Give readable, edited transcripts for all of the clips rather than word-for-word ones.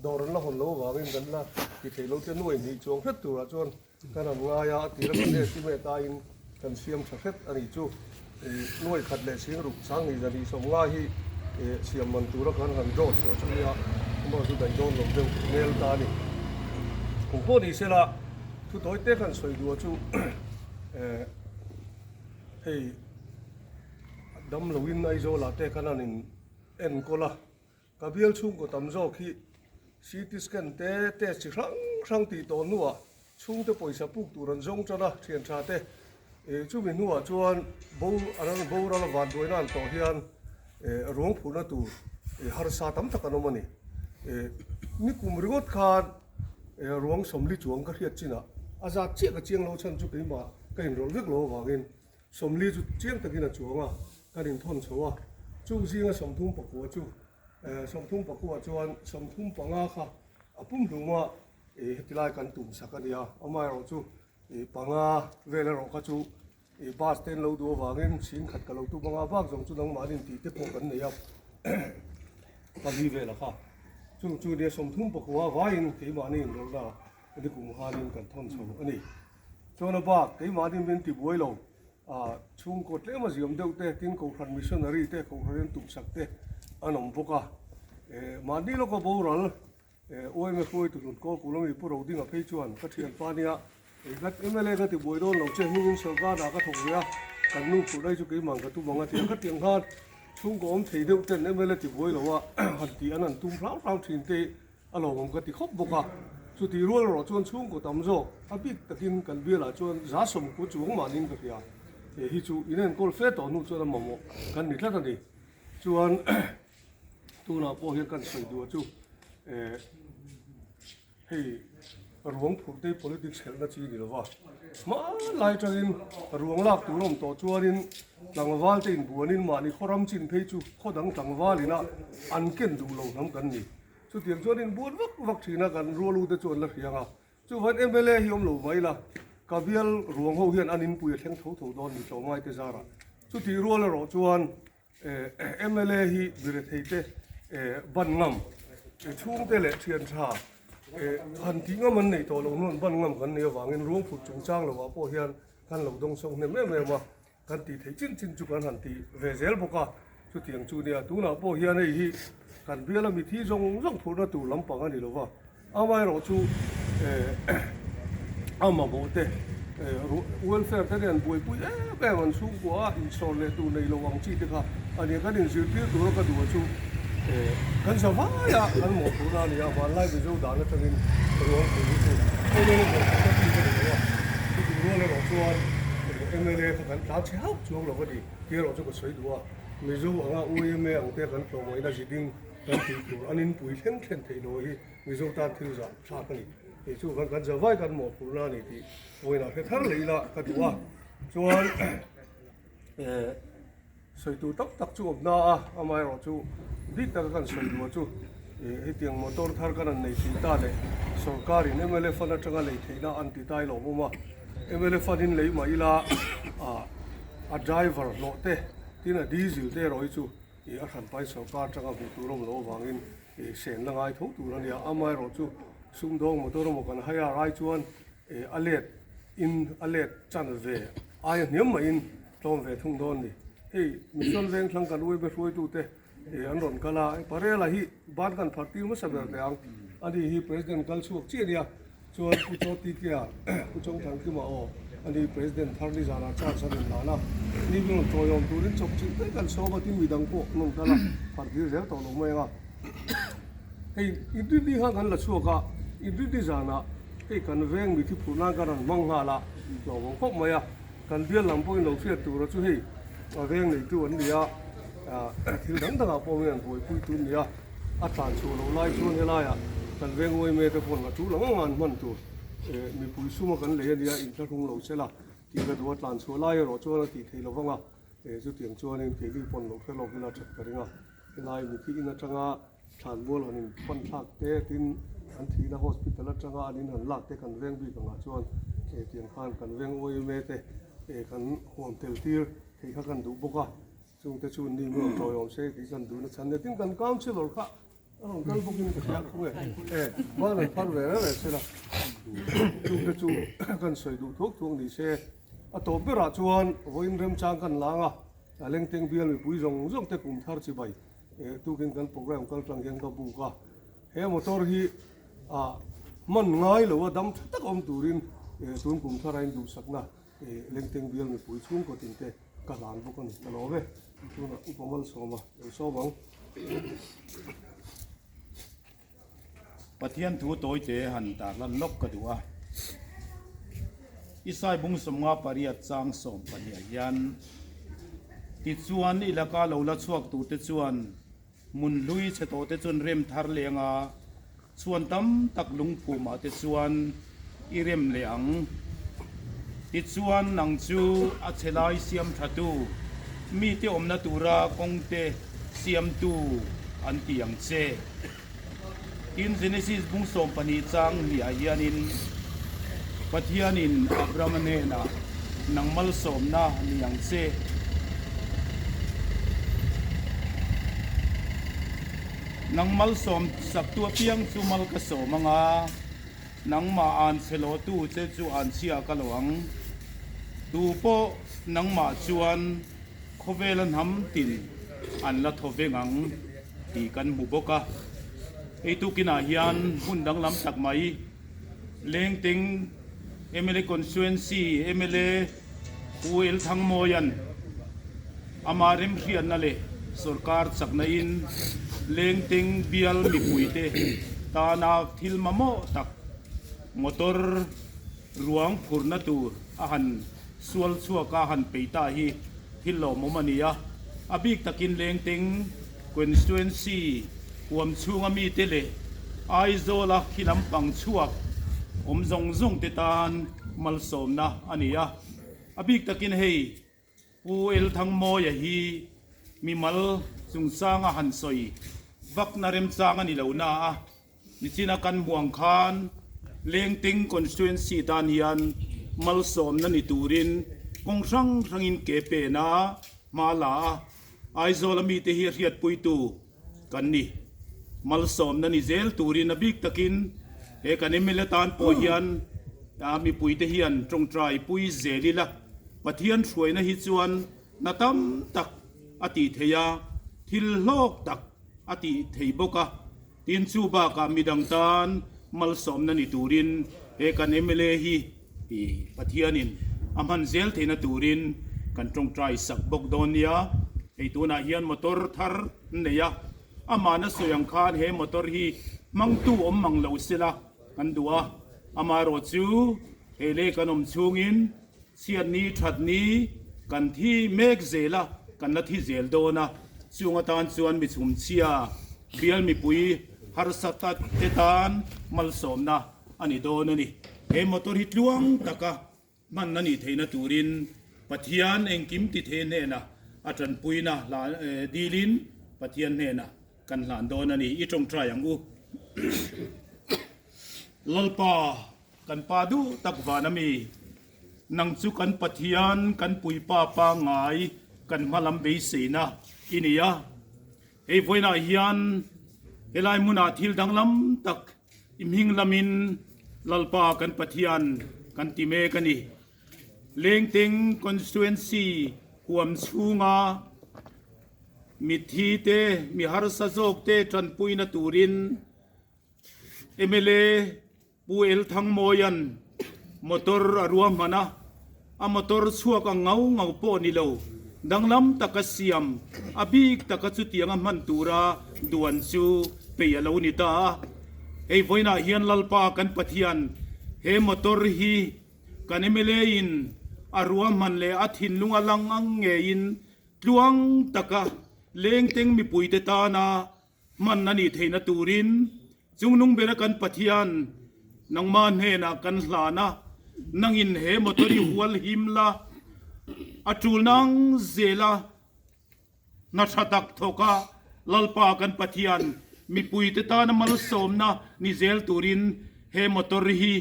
Dawr an la hawn lo avangin kan la ti thei lo che nuai hnih chuang hret turah chuan kan han ngai a, a tira kan estimate aiin kan siam tha hret a nih chu. Nuai khat leh sing ruk sanghnih zahnih sawmnga hi siam man tura kan han draw chhuah chu nia, amah chu daih dawn lo deuh hmel ta a ni. Kum pawh ni sela thu tawi te kan sawi duh a chu hei damloin Aizawlah te kan han in enkawl a. Ka bial chhungkaw tam zawk hi CT scan te, test chi hrang hrang tih tawh hnuah chhungte pawisa puk tur an zawng tan a, thian tha te. Chumi hnuah chuan bo an boral a vanduaina an tawh hian ruang phurhna tur harsa tam tak an awm a ni. Nikum ringawt khan ruang sawmli chuang ka hriat chinah a zat chiah ka chiang lo chhan chu keimah ka inrawlh vek lo avangin Sawmli chu chiang takin a chuang a, kan inthawn chho a. Chung zinga 34 chu, 34 chuan 35 kha a pumhlum a, heti lai kan tum sak a nia. Amaherawh chu panga vel erawh kha chu bus te an lo duh avangin singkhat ka lo tum anga bak zawng chu nangmahni intih te pawh kan nei a, pali vel a kha. Chung chu nia 34 vaiin keimahni inrawlhna nikum khanin kan thawn chho a ni. Chuan a bak, keimahni min ti buai lo, chhungkaw tlem a ziam deuh te, tin Kohhran missionary te, Kohhran in tumsak te an awm bawk a. Mahni lawka boral UMA hruaitu hlun kawl kul ami Pu Rodinga phei chuan ka thianpa nia, mla ka ti buai dawn lo che, hmingin sorkar ah ka thawk ve a, kan nu phurh lai chu keimah ka tum ang a ti a, ka tiang khan chhungkaw awm thei deuh ten mla ti buai lo a han tih an han tum hram hram thin te A lawmawm ka ti khawp bawk a, chutih rual erawh chuan chhungkaw tam zawk a bik takin kan bialah chuan za sawmkua chuang mahniin ka hria. He hi chu in enkawl fe tawh hnu chuan a mamawh kan ni tlat a ni. Chuan tunah pawh hian kan sawi duh chu hei ruang phurh te hi politics helhna chi ni lova, hmanlai atangin ruang lak tur a awm tawh chuanin tlangval te inbuanin mahni khaw ram chin phei chu khaw dang tlangval ina an ken duh lo hnam kan ni. Chutiang chuan inbuat vak vak thin a, kan rualu te chu an la hriang a. Chuvan mla hi awm lo mai la, ka bial ruang ho hian an inpui a thleng tho tho dawn ni tlawmngai te zarah. Chutih rual erawh chuan mla hi birethei te ban ngam, chhungte leh thian tha han tih ngam an nei tawh lo hnuan ban ngam kan nei avangin ruang phut chungchang lovah pawh hian kan lo dawngsawng hnem em em a. Kan tih theih chin chin chu kan han ti ve zel bawk a, chutiang chu nia tunah pawh hian hei hi kan biala mithi zawng zawng phurhna tur lampang a ni lo va, amaherawh chu a mamawh te welfare te nen buaipui em em an chhungkua a insawr leh tur nei lo ang chi te kha a nia, kan inzirtir tura ka duh a chu kan za vai a kan mawhphurhna a ni a, vanlai Mizo dan atangin ruang phur hi chu mla mawhphurhna bik a ni lo a, chutih rual erawh chuan mla kha kan tlan chhe hauh chuang lo a ni tih erawh chu ka sawi duh a, Mizo anga UMA ang te kan tlawmawina ziding kan tih tur an inpui thleng thlen theih lo hi Mizo tan thil zah thlak a ni tih chu kan kan za vai kan mawhphurhna a ni tih vawiinah hre thar leh ila ka duh a, chuan. Sawi tur tak tak chu awm na a, amaherawh chu bik taka kan sawi duh chu hetiang motor thar kan han nei thei ta leh sorkarin mla fund atanga lei theihna an ti ta ilo awm a, mla fund in lei mah ila a driver hlawh te tin a diesel te erawh hi chu a hranpai sorkar atanga hmuh tur awm loh avangin sen la ngai tho tur a nia, amaherawh chu sumdawng motor emaw kan hire ai chuan a let in a let chan ve aia hniam mahin tlawm ve thung dawn ni. Hei Mission Vengthlang kan uibe hruaitute an rawn kal a, Parela hi ban kan phar tir hmasa ber teh ang, ani hi President kal chhuak chiah ania, chuan Pu Chaw Tikea, Pu Chawngthangkima aw, ani President thar nizanah charge a rawn lan a, ni min rawn tawiawm turin chawp chilh vek an sawm a, tin midang pawh an rawn kal a, phar tir zel tawh lo mai ang a. Hei Inrinni khan kan la chhuak a, Inrinni zanah hei kan veng mithi phurh nan kan rawn hmang nghal a, hlauhawm khawp mai a. Kan bial lam pawhin lo hriat tura chu hei a veng neitu an ni a, thil dang dangah pawh hian buaipui tu an ni a, a tlan chhuah loh lai chuan helaiah kan veng uaime te pawhin a tul ang anga an hman tur mipui suma kan lei a nia inthlahrung lo sela tih ka duh a, tlan chhuah lai erawh chuan a tih theih lo vang a, chutiang chuanin keini pawn lo hre lawk ila that ka ring a, helai mithi in atanga Thlanmual han in pan thlak te tin an thihna hospital atanga an in han lak te kan veng bik angah chuan tiang khan kan veng OMA te kan huam tel tir theih kha kan duh bawk a, chungte chu ni nuam tawiawm se tih kan duhna chhan nia. Tin kan councillor kha A rawn kal bawkin ka hria khaw nge e ban an phar ve reng reng se la chungte chu kan sawi duh thuak thuak ni se a tawp berah chuan vawiin remchang kan lang a a lengteng bial mipui zawng zawng te kum thar chibai tukin kan program kal tang hian ka buk a he motor hi ah hman ngai lo a dam tha tak awm turin tun kum thar a induhsakna lengteng bial mipui chhungkaw tin te Ka hlan bawk a ni, ka lawm e. Tunah Upa Malsawma lo sawm ang. Pathian thu tawite han tarlan lawk ka duh a. Isai bung 58 chang 12 ah hian, Tichuan i laka lo la chhuak turte chuan hmun hlui chhe tawhte chuan rem thar leng a, Chhuan tam tak lungphumah te chuan i rem leh ang. Tichuan nang chu a chhe lai siam thatu, mite awmna tura kawngte siamtu an ti ang che. Tin, Genesis bung 12 chang hniah hianin Pathianin Abrahama hnenah, Nang malsawmna ni ang che. Nang malsawm saktu apiang chu mal ka sawm ang a, nangmah an chhe lawhtu che chu an chhia ka lo ang. Tu pawh nangmah chuan khawvela hnam tin an la thaw veng ang tih kan hmu bawk a. Hei tukinah hian hmun danglam tak mai Lengteng mla Constituency mla Pu El Thangmawia'n ama remhriatna leh sorkar chakna in Lengteng bial mipuite tana thil mamawh tak motor ruang phurna tur a han sual chhuak a han peih ta hi thil lawmawm a ni a. A bik takin Lengteng Constituency huam chhunga mite leh Aizawla khi lampang chhuak awm zawng zawng te tan malsawmna a ni a. A bik takin hei Pu El Thangmawia hi mimal chungchanga han sawi vakna remchang a ni lo na a, nichina kan hmu ang khan Lengteng Constituency tan hian malsawmna ni turin kawng hrang hrangin ke pen a, hma la a, Aizawl a mite hi hriatpuitu kan ni. Malsawmna ni zel turin a bik takin he kan mla tan pawh hian mipuite hian tawngtai pui zel ila, Pathian hruaina hi chuan hna tam tak a tih thei a, thil hlawk tak a tih thei bawk a. Tin, chu bakah midang tan malsawmna ni turin he kan mla hi Pathianin a hman zel theihna turin kan tawngtai sak bawk dawn nia. Hei tunah hian motor thar an nei a, amahna sawi ang khan he motor hi hmangtu awm mang lo sela kan duh a, amaherawh chu hei lei kan awm chhungin Chhiatni thatni kan thi mek zel a, kan la thi zel dawn a, chung atan chuan mi chhumchhia bial mipui harsa te tan malsawmna a ni dawn a ni. He motor hi tluang taka hman a nih theihna turin Pathian engkim ti thei hnenah a tanpuina dilin Pathian hnenah kan hlan dawn a ni. I tawngtai ang u. Lalpa. Kan pa duh tak van ami, nang chu kan Pathian, kan Puipa pangngai, kan hmalam beiseina i ni a. Hei vawiinah hian helai hmunah thil danglam tak i hming lamin Lalpa kan Pathian kan ti mek a ni. Lengteng Constituency huam chhunga mitthi te, mi harsa zawk te tanpuina turin mla Pu El Thangmawia'n motor a ruahman a, a motor chhuak ang ngau ngau pawh ni lo, danglam taka siam, a bik taka chutianga hman tura duan chu pei a lo ni ta a. Hei vawiinah hian Lalpa kan Pathian he motor hi kan mla in a ruahman leh a thinlung a lang ang ngeiin tluang taka lengteng mipuite tana Hman a nih theihna turin chungnung bera kan Pathian nangmah hnenah kan hlan a, nangin he motor i hual him la, a tul nang zela hna tha tak thawk a, Lalpa kan Pathian mipuite tana malsawmna ni zel turin he motor hi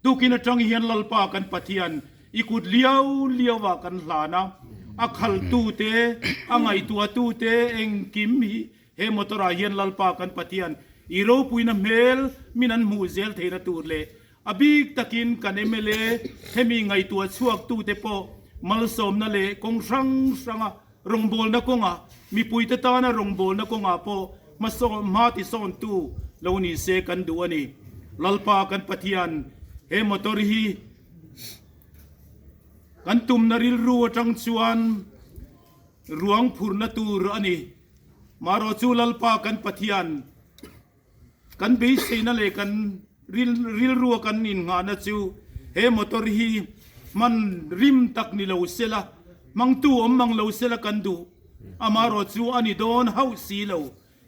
Tukin atang hian Lalpa kan Pathian i kut liau liau ah kan hlan a, a khaltu te, a ngaihtuahtu te engkim hi He motor ah hian Lalpa kan Pathian i ropuina hmel min an hmuh zel theihna tur leh a bik takin kan mla hemi ngaihtuah chhuak tute pawh malsawmna leh kawng hrang hranga rawngbawlna kawngah mipuite tana rawngbawlna kawngah pawh hmasawn hma tisawntu lo ni se kan duh a ni. Lalpa kan Pathian he motor hi kan tumna rilru atang chuan ruang phurna tur a ni. Marawh chu Lalpa kan Pathian, kan beiseina leh kan rilrua kan innghahna chu he motor hi hman rim tak ni lo sela, hmangtu awm mang lo sela kan duh. Amarawh chu a ni dawn hauh si lo.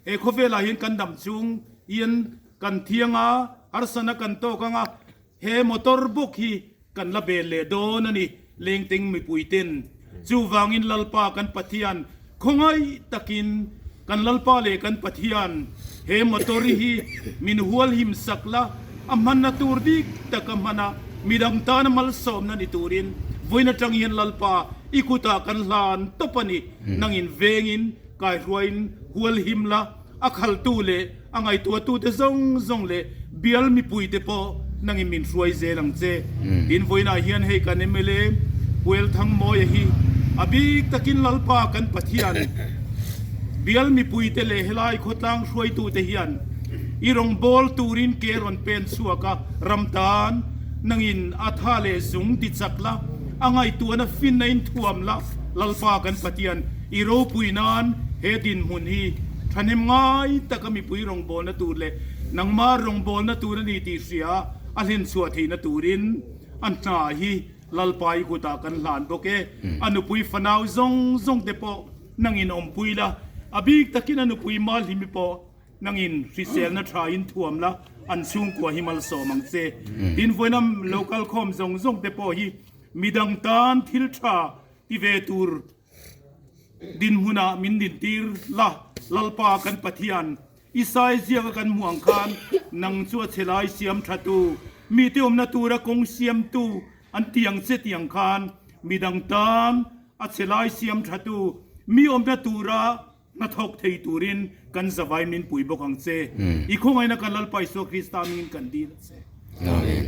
He khawvelah hian kan dam chung hian kan thiang a, harsana kan tawk ang a, he motor bawk hi kan la bel leh dawn a ni, Lengteng mipuiten. Chuvangin Lalpa kan Pathian khawngaih takin kan Lalpa leh kan Pathian he motor hi min hualhim sak la, a hmanna tur dik taka hman a, midang tana malsawmna ni turin vawiin atang hian Lalpa i kutah kan hlan tawp a ni, nangin vengin kaihruaiin hualhim la. A khaltu leh a ngaihtuahtute zawng zawng leh bial mipuite pawh nangin min hruai zel ang che. Tin, vawiinah hian hei kan mla Puelthangmawia hi a bik takin Lalpa kan Pathian bial mipuite leh helai khawtlang hruaitute hian i rawngbâwl turin ke rawn pen chhuak a, ram tan nangin a tha leh zung ti chak la, a ngaihtuahna finna in thuam la, Lalpa kan Pathian i ropui nan he dinhmun hi thahnem ngai taka mipui rawngbawlna tur leh nangmah rawngbawlna tur a ni tih hria a hlenchhuah theihna turin a hna hi Lalpa i kutah kan hlan bawk e. A nupui fanau zawng zawng te pawh nangin awmpui la, a bik takin a nupui Malhimi pawh nangin hriselna tha in thuam la, an chhungkua hi malsawm ang che. Tin, vawiina lo kalkhawm zawng zawng te pawh hi midang tan thil tha ti ve tur Dinhmunah min dintir la, Lalpa kan Pathian, i sai ziaka kan hmuh ang khan nang chu a chhe lai siam tha tu, mite awmna tura kawng siamtu an ti ang che tih ang khan midang tan a chhe lai siam tha tu, mi awmna tura hnathawk thei turin kan zavai min pui bawk ang che. I khawngaihna kan Lalpa Isua Krista hmingin kan dil a che. Amen.